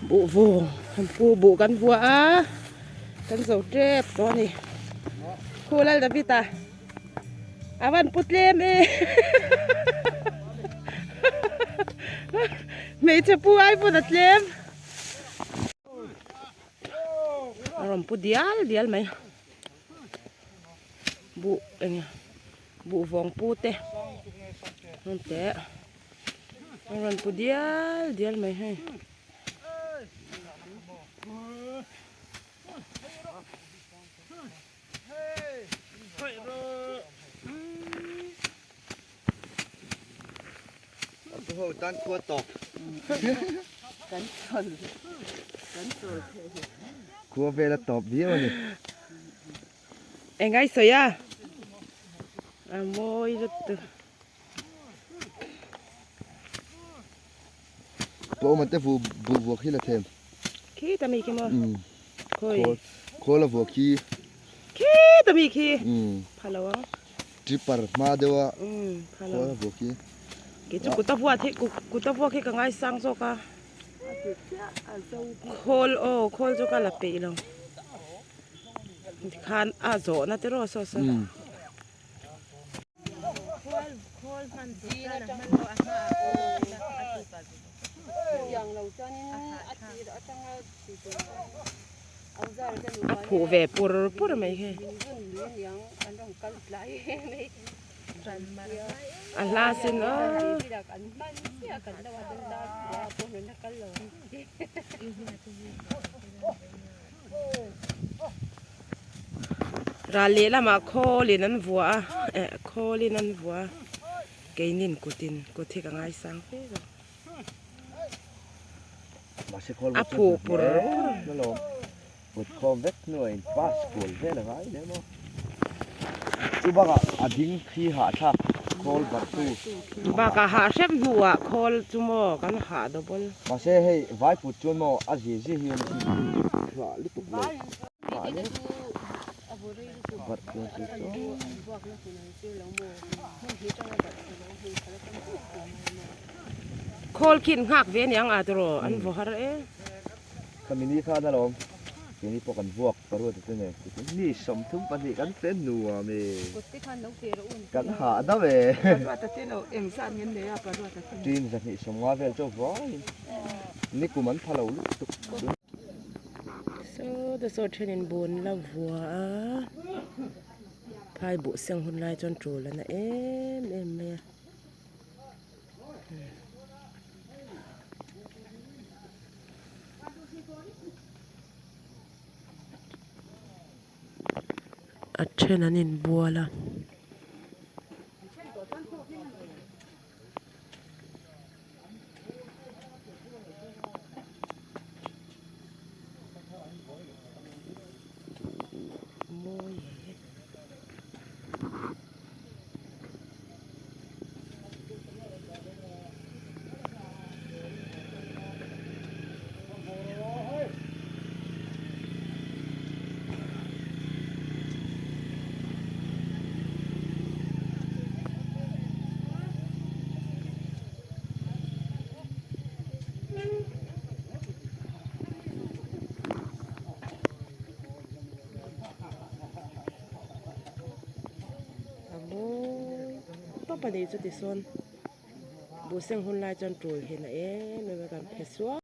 Buh vawng kan pu buh kan vuah a kan zo tep tawh a ni khu lal David a a van pu tlem e hmeichhe pu ai pawn a tlem a rawn pu dial dial mai buh eng buh vawng pu te rawn teh. A rawn pu dial dial mai hei. Khua vela tawp viau a ni. Engai sawi a? A mawi lutuk. Pawh te vu buh vuak hi la them. Khi ta mi khi maw? Um. Khoi. Khawl a vuak khi. Khi ta mi khi. Um. Pha lo ang. Tripper hma deuh a. Um, pha lo. Khawl a vuak khi. Kei chu kuta vuat hi kuta vuak hi ka ngaisang zawk a. Khawl aw khawl chu ka la peih lo. Tikhan a zawhna te rawh saw saw. Um. A phuh ve pur pur mai hi a hla sin aw. Ral lehlamah khawlin an vuah a eh khawlin an vuah a keinin kutin kut hi ka ngaisang fe zawk a phuh pur pur. Kut khawm vek hnuah in pass kual vel a ngai hle maw. Chu bakah a ding khi hahthlak khawl barh tu. Bakah hah hrep hnuah khawl chu maw kan hah double. Mahse hei vai put chuan maw a zia zia hi awm a sin hlah lutuk lo. Mahni barh chuan chu chuan. Khawl khin nghak ve aniang a tiraw an vaw har e. Khami ni khan alawm keini pawh kan vuak paruata te nen ni 32 kan fe nuam e kan hah deuh e team 250 vel chu vaiin nikum an pha lo lutuk. Saw te saw thenin bun la vua a phai buh seng hun lai chuan tul a na em em mai a. A then an inbual a. Mawi e. A mawi tawp a ni chu tisawn buh seng hun lai chuan tul hi na em em a kan phe suau.